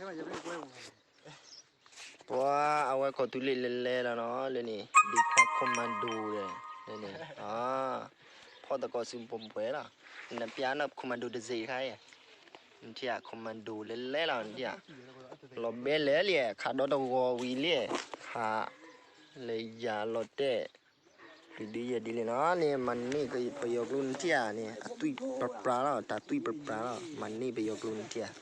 ပှၤအဝဲကီၢ်သူလ့ၤလဲၤလဲၤလီၤနီၤ လၢန့ၣ် ဒုးဖီ commando ဒီး လၢန့ၣ် ဖီသကိးစုပှဲၤပှဲၤလီၤ နပျးနီၤ commando တစ့ၢ်ခါအံၤ နထံၣ်ဧါ commando လဲၤလဲၤလီၤ နထံၣ်ဧါ လီၤဘဲလဲၣ်လံ ခးဒီတဂီၤဝံၤလံ ခး လဲၤယၤလီၤတဲာ် ဒုးဒုးယဲၢ်ဒ်လဲၣ်နီၤ န့ၣ် မၤန့ၢ်ပယီၤကျိနထံၣ်ဧါန့ၣ် အသွံၣ်ပြးပြးလီၤ တၢ်သွံၣ်ပြးပြးလီၤ မၤန့ၢ်ပယီၤကျိနထံၣ်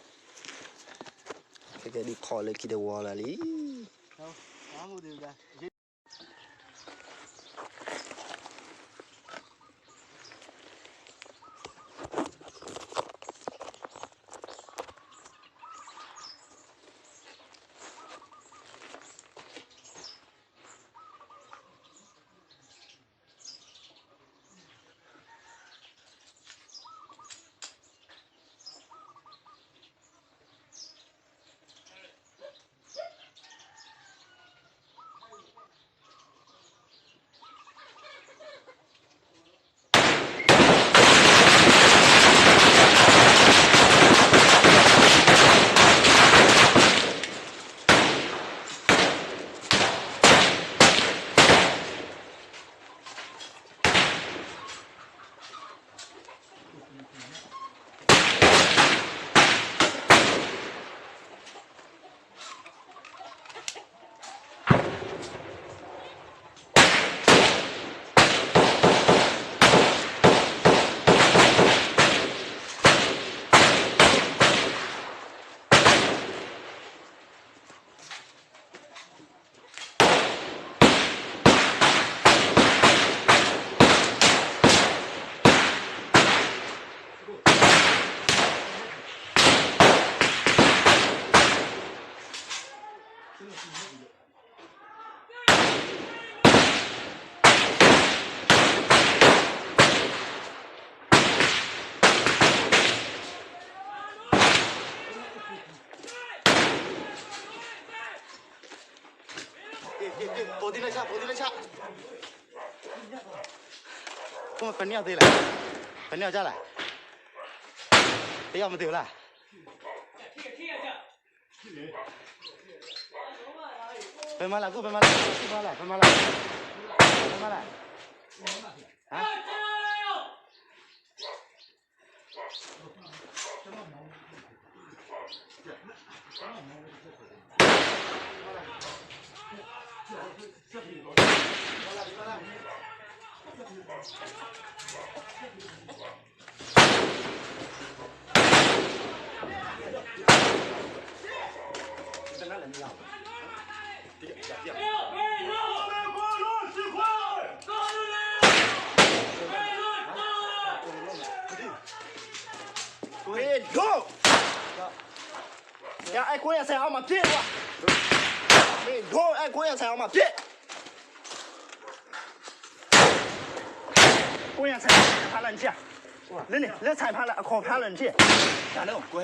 ဧါ ခဲကဲဒုးခီလၢခံတဝီလၢာ်လံပန့ၢ်အီၤသ့လဲၣ်, ပန့ၢ်အီၤကလဲၣ်, ပယီၤမ့ၢ်သ့ဝဲလၢ်, ပမၤလၢ်ကိၣ် ပမၤလၢ်, ပမၤလၢ်, ပမၤလၢ်, ပမၤလၢ်, ဟါ မ့ၢ်ဒိၣ်, အဲၣ်ကိးယၤစဲးအီၤမၤပျဲၢ်, မ့ၢ်ဒိၣ် အဲၣ်ကိးယၤစဲးအီၤမၤပျဲၢ်, ကိးယၤစဲးဖးလၢနထံၣ်ဧါ, လၢန့ၣ် လၢစဲးဖးလၢအခီၣ်ဖးလၢနထံၣ်, တၢ်လၢကွဲ